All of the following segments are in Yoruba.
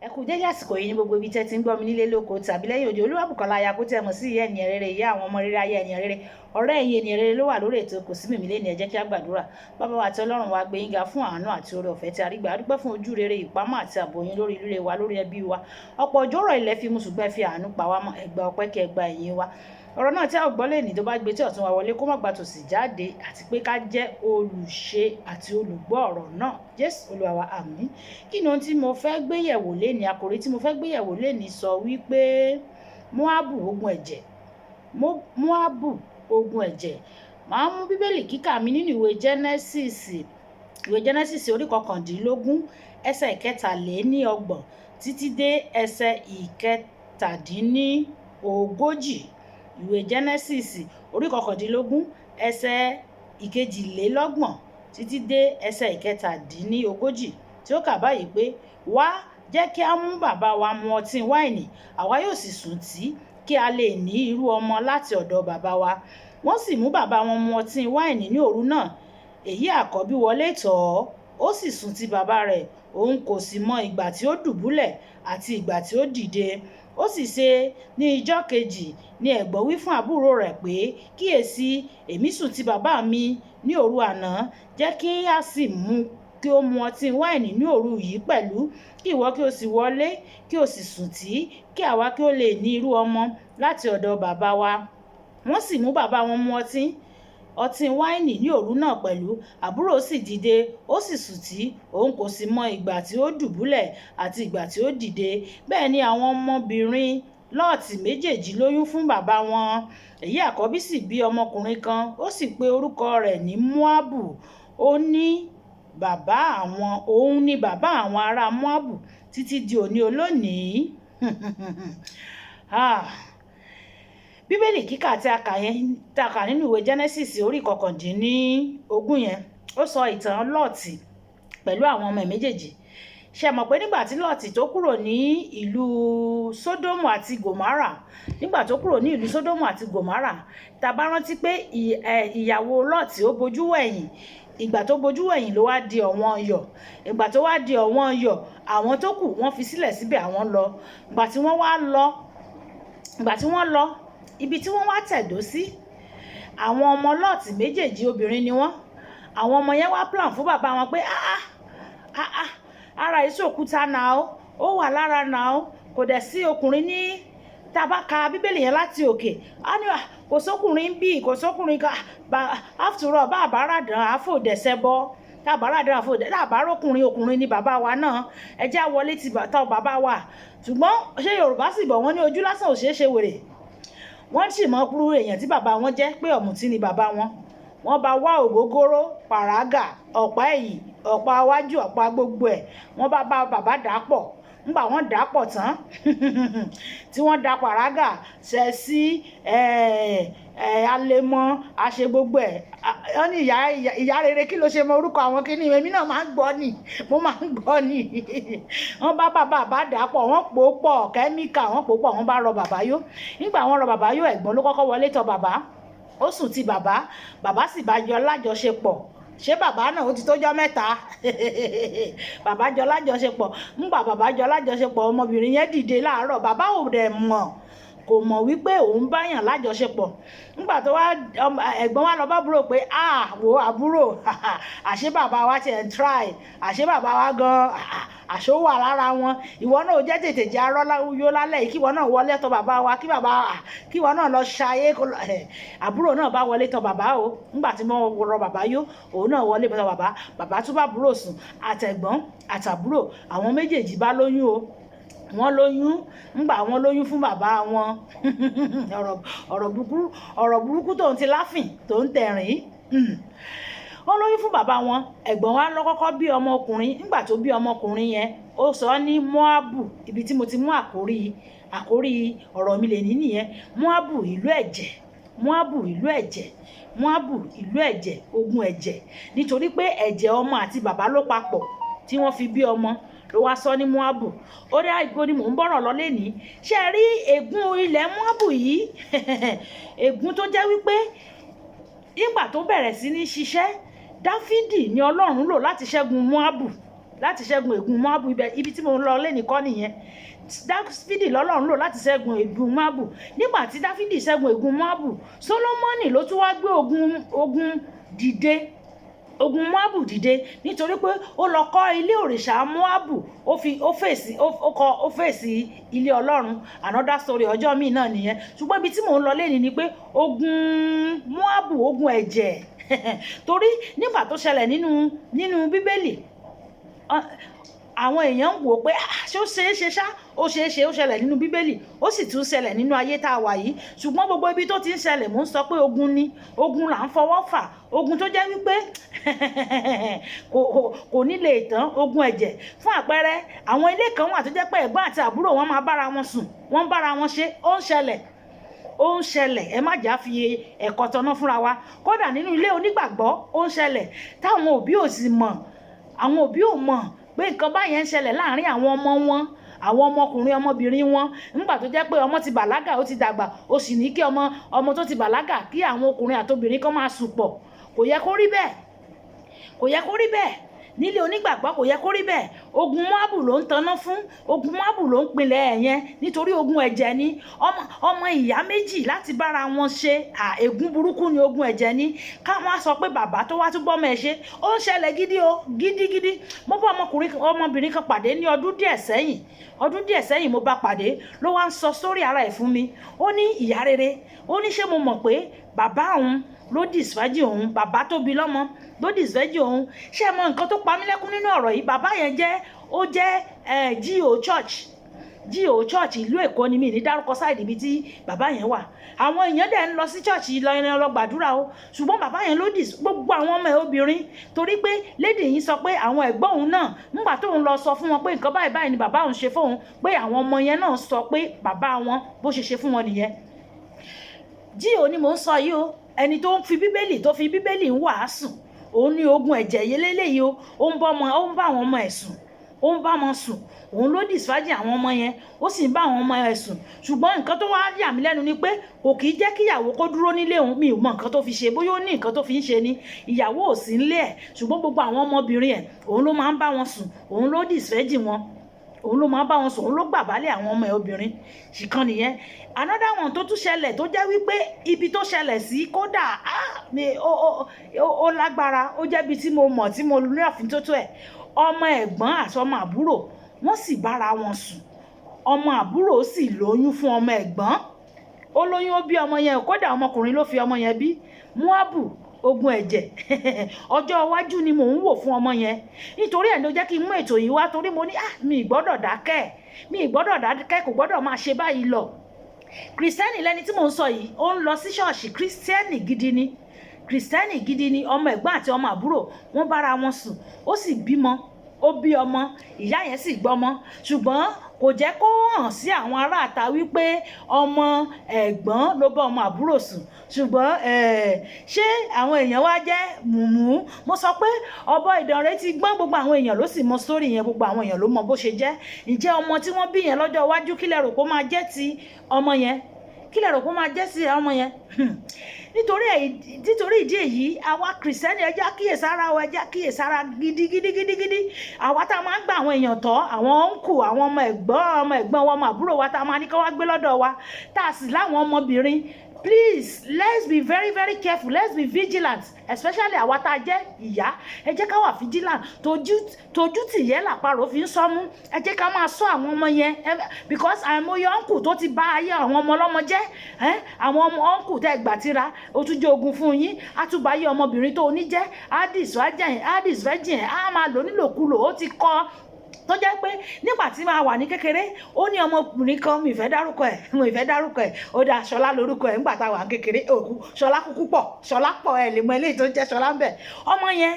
Ẹ kú dédé àsìkò yìí ní gbogbo ibi tẹ́ ti ń gbọ́ mi nílé lóko tàbí lẹ́yìn òde. Olúwàbùkọ́lá aya kó tẹ́ mọ̀ sí ìyá ènìyàn rere, ìyá àwọn ọmọ rere, aya ènìyàn rere, ọ̀rẹ́ ẹ̀yin ènìyàn rere ló wà lórí ètò Kò Sí Mímí lẹ́nu. Ẹ jẹ́ kí á gbàdúrà. Bàbá wa àti Ọlọ́run wa, gbé yín ga fún àánú àti oore ọ̀fẹ́ tí a rí gbà. A dúpẹ́ fún ojú rere, ìpamọ́ àti ààbò yín lórí ilé wa, lórí ẹbí wa. Ọ̀pọ̀ òjò rọ̀, ilẹ̀ fi mu, ṣùgbọ́n ẹ fi àánú pa wá mọ́. Ẹ gba ọpẹ́, kí ẹ gba ìyìn wa. Ọ̀rọ̀ náà tí a ò gbọ́ lè ní tó bá gbé tí ọ̀tún wa wọlé, kó má gba tòsì jáde, àti pé ká jẹ́ olùṣe àti olùgbọ́ ọ̀rọ̀ náà. Jésù Olúwa wa, àmín. Kí ni ohun tí mo fẹ́ gbé yẹ̀wò lénìí? Àkòrí tí mo fẹ́ gbé yẹ̀wò lénìí sọ wípé Móábù, ogun ẹ̀jẹ̀. Móábù, ogun ẹ̀jẹ̀. Màá mú Bíbélì kíkà mi nínú ìwé Genesis, ìwé Genesis orí 19, ẹsẹ̀ 33 títí dé ẹsẹ̀ 37. Ìwé Genesis orí 19, ẹsẹ̀ 32 títí dé ẹsẹ̀ 37, tí ó kà báyìí pé, "Wá, jẹ́ kí a mú bàbá wa mu ọtí wáìnì, àwa yóò sì sùn tì, kí a lè ní irú ọmọ láti ọ̀dọ̀ bàbá wa." Wọ́n sì mú bàbá wọn mu ọtí wáìnì ní òru náà. Èyí àkọ́bí wọlé tọ̀ ọ́, ó sì sùn ti bàbá rẹ̀. Òun kò sì mọ ìgbà tí ó dùbúlẹ̀ àti ìgbà tí ó dìde. Ó sì ṣe ní ijọ́ kejì ní ẹ̀gbọ́n wí fún àbúrò rẹ̀ pé, "Kíyèsi, èmi sùn ti bàbá mi ní òru àná. Jẹ́ kí a sì mú kí ó mu ọtí wáìnì ní òru yìí pẹ̀lú, kí ìwọ kí o sì wọlé, kí o sì sùn tì í, kí àwa kí ó lè ní irú ọmọ láti ọ̀dọ̀ bàbá wa." Wọ́n sì mú bàbá wọn mu ọtí wáìnì ní òru náà pẹ̀lú. Àbúrò sì dìde, ó sì sùn tì í. Òun kò sì mọ ìgbà tí ó dùbúlẹ̀ àti ìgbà tí ó dìde. Bẹ́ẹ̀ ni àwọn ọmọbìnrin Lọ́ọ̀tì méjèèjì lóyún fún bàbá wọn. Èyí àkọ́bí sì bí ọmọkùnrin kan, ó sì pe orúkọ rẹ̀ ní Móábù. Ó ní bàbá àwọn, òun ní bàbá àwọn ará Móábù títí di òní olónìí. Ah. Bíbélì kíkà tí a kà yẹn, tí a kà nínú ìwé Genesis orí 19 yẹn, ó sọ ìtàn Lọ́ọ̀tì pẹ̀lú àwọn ọmọ ẹ̀ méjèèjì. Ṣe mọ̀ pé nígbà tí Lọ́ọ̀tì tó kúrò ní ìlú Sódómù àti Gòmárà, nígbà tó kúrò ní ìlú Sódómù àti Gòmárà, tá bá rántí pé ìyàwó Lọ́ọ̀tì, ó bojú wẹ̀yìn. Ìgbà tó bojú wẹ̀yìn ló wá di ọ̀wọ́n iyọ̀. Ìgbà tó wá di ọ̀wọ́n iyọ̀, àwọn tó kù, wọ́n fi sílẹ̀ síbẹ̀, àwọn lọ. Ìgbà tí wọ́n wá lọ, ìgbà tí wọ́n lọ, ibi tí wọ́n wá tẹ̀dó sí, àwọn ọmọ Lọ́ọ̀tì méjèèjì, obìnrin ni wọ́n. Àwọn ọmọ yẹn wá plan fún bàbá wọn pé, "Ah ah, ah ah, ara ìṣòkúta náà ó wà lára náà, kò dẹ̀ sí ọkùnrin ní." Tá a bá ka Bíbélì yẹn láti òkè, á ní kò sókùnrin bí, kò sókùnrin kan. After all, bá àbára dàn àfòdẹ̀sẹ̀ bọ́, tá a bá rà àfòdẹ̀, tá a bá rókùnrin, ọkùnrin ni bàbá wa náà. Ẹ jẹ́ á wọlé ti tọ́ bàbá wa. Ṣùgbọ́n ṣé Yorùbá sì bọ̀, wọ́n ní ojú lásán ò ṣeé ṣe wèrè. Wọ́n sì mọ kúrú èèyàn tí bàbá wọn jẹ́, pé ọ̀mùtí ni bàbá wọn. Wọ́n bá wá ògógóró, pàrágà, ọ̀pá ẹ̀yìn, ọ̀pá iwájú, ọ̀pá gbogbo ẹ̀, wọ́n bá bá bàbá dà á pọ̀. Ńgbà wọ́n dà á pọ̀ tán, tí wọ́n da pàrágà ṣẹ̀ sí alẹ́mọ́, àṣe gbogbo ẹ̀, wọ́n ní ìyá rere, kí ló ṣe mọ orúkọ àwọn kíní? Èmi náà máa ń gbọ́ ni, mo máa ń gbọ́ ni. Wọ́n bá bàbá dà á pọ̀, wọ́n pò ó pọ̀, kẹ́míkà, wọ́n pò ó pọ̀, wọ́n bá rọ bàbá yó. Nígbà wọ́n rọ bàbá yó, ẹ̀gbọ́n ló kọ́kọ́ wọlé tọ̀ bàbá, ó sùn ti bàbá. Bàbá sì bá jọ lájọṣepọ̀. Ṣé bàbá náà ó ti tójọ́ mẹ́ta, bàbá jọ lájọṣepọ̀. Ńgbà bàbá jọ lájọṣepọ̀, ọmọbìnrin yẹn dìde láàárọ̀. Bàbá ò dẹ̀ mọ̀, kò mọ̀ wípé òun báyàn lájọṣepọ̀. Ńgbà tó wá, ẹ̀gbọ́n wa lọ bá àbúrò pé, "Ah, wo àbúrò, àṣé bàbá wa tiẹ̀ ń try, àṣé bàbá wa gan, àṣó wà lára wọn. Ìwọ náà, ó jẹ́ tètè jẹ́ arọ́ yó lálẹ́ yìí, kí ìwọ náà wọlé tọ̀ bàbá wa, kí bàbá, kí ìwọ náà lọ ṣayé." Àbúrò náà bá wọlé tọ̀ bàbá o. Ńgbà tí wọ́n rọ bàbá yó, òun náà wọlé tọ̀ bàbá. Bàbá tún bá àbúrò sùn. Àtẹ̀gbọ́n àtàbúrò, àwọn méjèèjì bá lóyún o. Wọ́n lóyún. Ńgbà wọ́n lóyún fún bàbá wọn, ọ̀rọ̀ burúkú, ọ̀rọ̀ burúkú tó ń ti láfìn tó ń tẹ̀rín, wọ́n lóyún fún bàbá wọn. Ẹ̀gbọ́n wa lọ kọ́kọ́ bí ọmọkùnrin. Nígbà tó bí ọmọkùnrin yẹn, ó sọ ọ́ ní Móábù. Ibi tí mo ti mú àkórí ọ̀rọ̀ mi lè ní nìyẹn: Móábù, ìlú ẹ̀jẹ̀. Móábù, ìlú ẹ̀jẹ̀. Móábù, ìlú ẹ̀jẹ̀, ogun ẹ̀jẹ̀. Nítorí pé ẹ̀jẹ̀ ọmọ àti bàbá ló papọ̀ tí wọ́n fi bí ọmọ, ló wá sọ ní Móábù. Ó dá ibo ni mò ń bọ̀rọ̀ lọ lénìí. Ṣé ẹ rí ègún ilẹ̀ Móábù yìí, ègún tó jẹ́ wípé nígbà tó bẹ̀rẹ̀ sí ní ṣiṣẹ́, Dáfídì ni Ọlọ́run lò láti ṣẹ́gun Móábù. láti ṣẹ́gun ègún Móábù. Ibẹ̀ ibi tí mo ń lọ lẹ́nìí kọ́ nìyẹn. Dáfídì lọ́lọ́run lò láti ṣẹ́gun ègún Móábù. Nígbà tí Dáfídì ṣẹ́gun ègún Móábù, Sólómọ́nì ló tún wá gbé ogun dìde, ogun Móábù dìde, nítorí pé ó lọ kọ́ ilé òrìṣà Móábù. Ó fi ó fèsì, ó kọ, ó fèsì ilé Ọlọ́run. Another story, ọjọ́ míì náà nìyẹn. Ṣùgbọ́n ibi tí mò ń lọ lẹ́ni ni pé ogun Móábù, ogun ẹ̀jẹ̀, torí nígbà tó ṣẹlẹ̀ nínú Bíbélì, àwọn èèyàn ń wò ó pé, "Ah, ṣé ó ṣeé ṣe ṣá?" Ó ṣeé ṣe. Ó ṣẹlẹ̀ nínú Bíbélì, ó sì tún ṣẹlẹ̀ nínú ayé tá a wà yìí. Ṣùgbọ́n gbogbo ibi tó ti ń ṣẹlẹ̀, mò ń sọ pé ogun ni, ogun là ń fọwọ́ fà, ogun tó jẹ́ wípé kò ní lè tán, ogun ẹ̀jẹ̀. Fún àpẹẹrẹ, àwọn ilé kan wà tó jẹ́ pé ẹ̀gbọ́n àti àbúrò wọn máa bára wọn sùn, wọ́n ń bára wọn ṣe. Ó ń ṣẹlẹ̀, ó ń ṣẹlẹ̀. Ẹ má jà fi ẹ̀kọ́ tọ́ná fúnra wa. Kódà nínú ilé onígbàgbọ́, ó ń ṣẹlẹ̀ táwọn òbí ò sì mọ̀. Àwọn òbí ò mọ̀ pé nǹkan báyẹn ń ṣẹlẹ̀ láàárín àwọn ọmọ wọn, àwọn ọmọkùnrin, ọmọbìnrin wọn. Nígbà tó jẹ́ pé ọmọ ti bàlágà, ó ti dàgbà, ó sì ní kí ọmọ tó ti bàlágà, kí àwọn ọkùnrin àtobìnrin kan máa sùn pọ̀. Kò yẹ kó rí bẹ́ẹ̀, kò yẹ kó rí bẹ́ẹ̀ nílé onígbàgbọ́, kò yẹ kó rí bẹ́ẹ̀. Ogun Móábù ló ń taná fún, ogun Móábù ló ń pinlẹ̀ ẹ̀ yẹn, nítorí ogun ẹ̀jẹ̀ ni. Ọmọ ìyá méjì láti bára wọn ṣe à, ègún burúkú ni, ogun ẹ̀jẹ̀ ni. Ká wọ́n á sọ pé bàbá tó wá tún bọ́mọ ẹ̀ ṣe, ó ń ṣẹlẹ̀ gidi o, gidigidi. Mo bá ọmọkùnrin, ọmọbìnrin kan pàdé ní ọdún díẹ̀ sẹ́yìn. Ọdún díẹ̀ sẹ́yìn mo bá pàdé, ló wá ń sọ sórí ara ẹ̀ fún mi. Ó ní, "Ìyá rere," ó ní, "ṣé mo mọ̀ pé bàbá òun ló disvirgin òun? Bàbá tó bí lọ́mọ ló disvirgin òun." Ṣé ẹ mọ nǹkan tó pa mí lẹ́kún nínú ọ̀rọ̀ yìí? Bàbá yẹn jẹ́, ó jẹ́ G.O church, G.O church ìlú Èkó ni. Mi ní dárúkọ side ibi tí bàbá yẹn wà. Àwọn èèyàn dẹ̀ ń lọ sí church lọ ẹran lọ gbàdúrà o. Ṣùgbọ́n bàbá yẹn ló dis gbogbo àwọn ọmọ ẹ̀ obìnrin, torí pé lady yìí sọ pé àwọn ẹ̀gbọ́n òun náà, ńgbà tóun lọ sọ fún wọn pé nǹkan báyìí báyìí ni bàbá òun ṣe fóun, pé àwọn ọmọ yẹn náà sọ pé bàbá wọn bó ṣe ṣe fún wọn nìyẹn. G.O ni mò ń sọ yìí o, ẹni tó ń fi Bíbélì, tó fi Bíbélì ń wàásù. Òun ní ogun ẹ̀jẹ̀ yìí léléyìí o. Ó ń bọ́ ọmọ, ó ń bá àwọn ọmọ ẹ̀ sùn, ó ń bá wọn sùn. Òun ló disvirgin àwọn ọmọ yẹn, ó sì ń bá àwọn ọmọ ẹ̀ sùn. Ṣùgbọ́n nǹkan tó wá yà mí lẹ́nu ni pé kò kì í jẹ́ kíyàwó kó dúró nílé òun. Mi ò mọ nǹkan tó fi ṣe, bóyá ó ní nǹkan tó fi ń ṣe ni. Ìyàwó ò sí nílé ẹ̀, ṣùgbọ́n gbogbo àwọn ọmọbìnrin ẹ̀, òun ló máa ń bá wọn sùn, òun ló disvirgin wọn, òun ló máa ń bá wọn sùn, òun ló gbà bálẹ̀ àwọn ọmọ ẹ̀ obìnrin. Ṣìkan nìyẹn. Another one tó tún ṣẹlẹ̀, tó jẹ́ wípé ibi tó ṣẹlẹ̀ sí, kódà, ah, mi ó lágbára. Ó jẹ́ ibi tí mo mọ̀, tí mo ní àfíntótó ẹ̀. Ọmọ ẹ̀gbọ́n àti ọmọ àbúrò, wọ́n sì bára wọn sùn. Ọmọ àbúrò sì lóyún fún ọmọ ẹ̀gbọ́n. Ó lóyún, ó bí ọmọ yẹn. Kódà ọmọkùnrin ló fi ọmọ yẹn bí. Móábù, ogun ẹ̀jẹ̀. Ọjọ́ iwájú ni mò ń wò fún ọmọ yẹn. Nítorí ẹ̀ ló jẹ́ kí n mú ètò yìí wá, torí mo ní, ah, mi ì gbọ́dọ̀ dákẹ́, mi ì gbọ́dọ̀ dákẹ́, kò gbọ́dọ̀ máa ṣe báyìí lọ. Kìrìsìtẹ́nì lẹni tí mò ń sọ yìí, ó ń lọ sí ṣọ́ọ̀ṣì. Kìrìsìtẹ́nì gidi ni, Kìrìsìtẹ́nì gidi ni. Ọmọ ẹ̀gbọ́n àti ọmọ àbúrò, wọ́n bára wọn sùn, ó sì bímọ, ó bí ọmọ. Ìyá yẹn sì gbọ́mọ, ṣùgbọ́n kò jẹ́ kó hàn sí àwọn aráàta wípé ọmọ ẹ̀gbọ́n ló bá ọmọ àbúrò sùn. Ṣùgbọ́n ṣé àwọn èèyàn wá jẹ́ mùmú? Mo sọ pé ọ̀bọ Ìdànrè ti gbọ́n. Gbogbo àwọn èèyàn ló sì mọ sórí yẹn, gbogbo àwọn èèyàn ló mọ bó ṣe jẹ́. Ǹjẹ́ ọmọ tí wọ́n bí yẹn lọ́jọ́ iwájú, kí lẹ rò pé ó máa jẹ́ ti ọmọ yẹn? Kí lẹ rò pé ó máa jẹ́ sí ọmọ yẹn? Nítorí ìdí èyí, àwa Kìrìsìtẹ́nì, ẹ jẹ́ á kíyèsára o, ẹ jẹ́ á kíyèsára gidigidigidigidi. Àwa tá a máa ń gba àwọn èèyàn tọ́, àwọn uncle, àwọn ọmọ ẹ̀gbọ́n, ọmọ ẹ̀gbọ́n wa, ọmọ àbúrò wa, tá a máa ní kí wọ́n gbé lọ́dọ̀ wa, tá a sì láwọn ọmọbìnrin, please, let's be very very careful, let's be vigilant, especially àwa tá a jẹ́ ìyá. Ẹ jẹ́ ká wà vigilant. Tójú tójú tìyẹ́ làparò fi ń sọ́mú. Ẹ jẹ́ ká máa sọ àwọn ọmọ yẹn, because àìmọye uncle tó ti bá ayé àwọn ọmọ ọlọ́mọ jẹ́. Àwọn ọmọ uncle tẹ́ gbà tíra, ó tún jẹ́ ogun fún yín. Á tún bá ayé ọmọbìnrin tó ní jẹ́, á disvirgin, á máa lò nílòkulò. Ó ti kọ́ tó jẹ́ pé nígbà tí máa wà ní kékeré, ó ní ọmọbìnrin kan, mi fẹ́ dárúkọ ẹ̀, mi fẹ́ dárúkọ ẹ̀, ó dá Ṣọlá lórúkọ ẹ̀. Nígbà tá a wà ní kékeré, òkú Ṣọlá kúkú pọ̀, Ṣọlá pọ̀, ẹ̀ lè mọ eléyìí tó jẹ́ Ṣọlá ń bẹ̀. Ọmọ yẹn,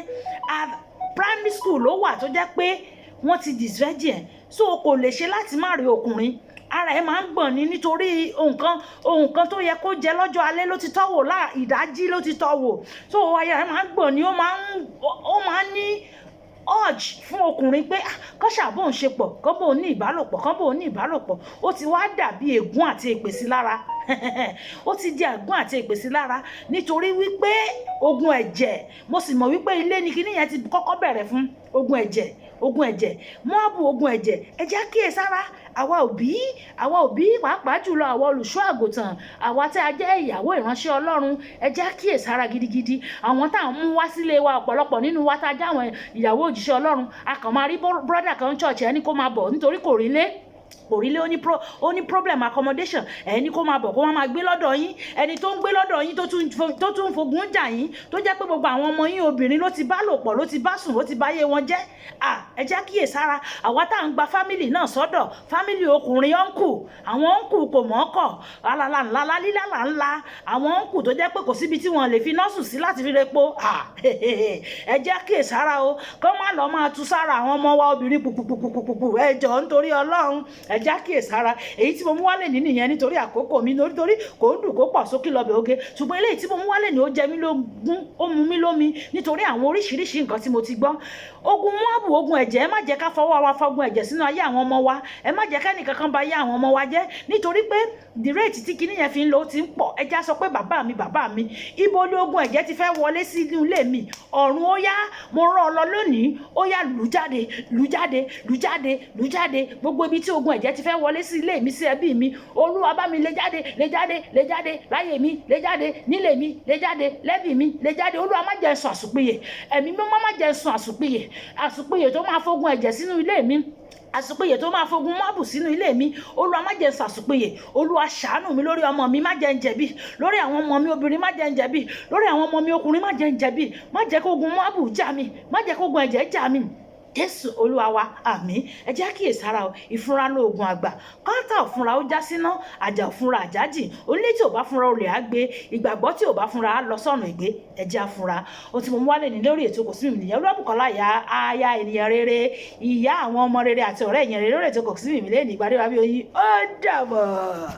primary school ló wà tó jẹ́ pé wọ́n ti disvirgin ẹ̀, so kò lè ṣe láti má rí ọkùnrin. Ara ẹ̀ máa ń gbọ̀n ní, nítorí nǹkan tó yẹ kó jẹ lọ́jọ́ alẹ́ ló ti tọ́wò lá, ìdájí ló ti tọ́wò. So ara ẹ̀ máa ń gbọ̀n ní, ó máa ń ní urge fún ọkùnrin pé, ah, kọ́ ṣàbọ̀n ṣe pọ̀, kọ́ bóun ní ìbálòpọ̀, kọ́ bóun ní ìbálòpọ̀. Ó ti wá dàbí ègún àti èpè sí lára. Ó ti di ègún àti èpè sí lára, nítorí wípé ogun ẹ̀jẹ̀. Mo sì mọ̀ wípé ilé ni kíní yẹn ti kọ́kọ́ bẹ̀rẹ̀ fún ogun ẹ̀jẹ̀. Ogun ẹ̀jẹ̀ Móábù, ogun ẹ̀jẹ̀. Ẹ jẹ́ kíyèsára. Àwa òbí, pàápàá jùlọ àwa olùṣọ́ àgùntàn, àwa tí a jẹ́ ìyàwó ìránṣẹ́ Ọlọ́run, ẹ jẹ́ kíyèsára gidigidi àwọn tá à ń mú wá sílé wa. Ọ̀pọ̀lọpọ̀ nínú wa tá a jẹ́ àwọn ìyàwó òjíṣẹ́ Ọlọ́run, a kàn máa rí brother kan church, ẹni kó máa bọ̀ nítorí kò rí lé, ó ní problem accommodation, ẹni kó máa bọ̀, kó máa gbé lọ́dọ̀ yín. Ẹni tó ń gbé lọ́dọ̀ yín, tó tún fogun jà yín, tó jẹ́ pé gbogbo àwọn ọmọ yín obìnrin ló ti bá lò pọ̀, ló ti bá sùn, ló ti bá yé wọn jẹ́. À, ẹ jẹ́ kíyèsára. Àwa tá à ń gba family náà sọ́dọ̀, family ọkùnrin, uncle, àwọn uncle kò mọ̀ ọ́ kọ̀ alala ńlá lílá ńlá, àwọn uncle tó jẹ́ pé kò síbi tí wọ́n lè fi nọ́ọ̀sù sí láti fi repo. Ẹ jẹ́ kíyèsára o, kó má lọ máa tú sára àwọn ọmọ wa obìnrin pùpùpùpùpù. Ẹ jọ̀ọ́, nítorí Ọlọ́run, ẹ jẹ́ kíyèsára. Èyí tí mo mú wálé ní nìyẹn, nítorí àkókò mi, nítorí kò ń dùn kó pọ̀ sókè lọ́bẹ̀ oge. Ṣùgbọ́n eléyìí tí mo mú wálé ní, ó jẹ mí lógún, ó mú mi lómi, nítorí àwọn oríṣiríṣi nǹkan tí mo ti gbọ́. Ogun Móábù, ogun ẹ̀jẹ̀, ẹ má jẹ́ ká fọwọ́ wa fọgun ẹ̀jẹ̀ sínú ayé àwọn ọmọ wa. Ẹ má jẹ́ kẹ́nì kankan ba ayé àwọn ọmọ wa jẹ́, nítorí pé the rate tí kinní yẹn fi ń lọ ti ń pọ̀. Ẹ já sọ pé, "Bàbá mi, bàbá mi, ibo ni ogun ẹ̀jẹ̀ ti fẹ́ wọlé sínú ilé mi? Ọ̀run, ó yá, mo rán ọ lọ lónìí. Ó yá, lù jáde, lù jáde, lù jáde, lù jáde. Gbogbo ibi tí ogun ẹ̀jẹ̀ ti fẹ́ wọlé sí ilé mi, sí ẹbí mi, Olúwa bá mi lé jáde, lé jáde, lé jáde láyé mi, lé jáde nílé mi, lé jáde lẹ́bí mi, lé jáde. Olúwa, má jẹ́ sùn àsùnpìyè. Ẹ̀mí Mímọ́, má jẹ́ sùn àsùnpìyè, àsùnpìyè tó máa fógun ẹ̀jẹ̀ sínú ilé mi, àsùnpìyè tó máa fogun Móábù sínú ilé mi. Olúwa, má jẹ́ n sàsùnpìyè. Olúwa, ṣàánú mi lórí ọmọ mi. Má jẹ́ n jẹ̀bi lórí àwọn ọmọ mi obìnrin. Má jẹ́ n jẹ̀bi lórí àwọn ọmọ mi ọkùnrin. Má jẹ́ n jẹ̀bi. Má jẹ́ kó ogun Móábù jà mí. Má jẹ́ kó ogun ẹ̀jẹ̀ jà mí. Jésù Olúwa wa, àmín. Ẹ jẹ́ kíyèsára o. Ìfúnra lóògùn àgbà. Kọ́ńtà òfúnra ó já síná, àjà òfúnra àjájì. Onílé tí ò bá fúnra, olè á gbé. Ìgbàgbọ́ tí ò bá fúnra, á lọ sọ́nà ìgbé. Ẹ jẹ́ àfúnra. Ohun tí mo mú wálé ní lórí ètò Kò Sí Mímì nìyẹn. Olúwàbùkọ́lá, ìyá aya ènìyàn rere, ìyá àwọn ọmọ rere àti ọ̀rẹ́ ènìyàn rere, lórí ètò Kò Sí Mímì lẹ́nu ìgbàdé wa bí oyin. Ó dàbọ̀.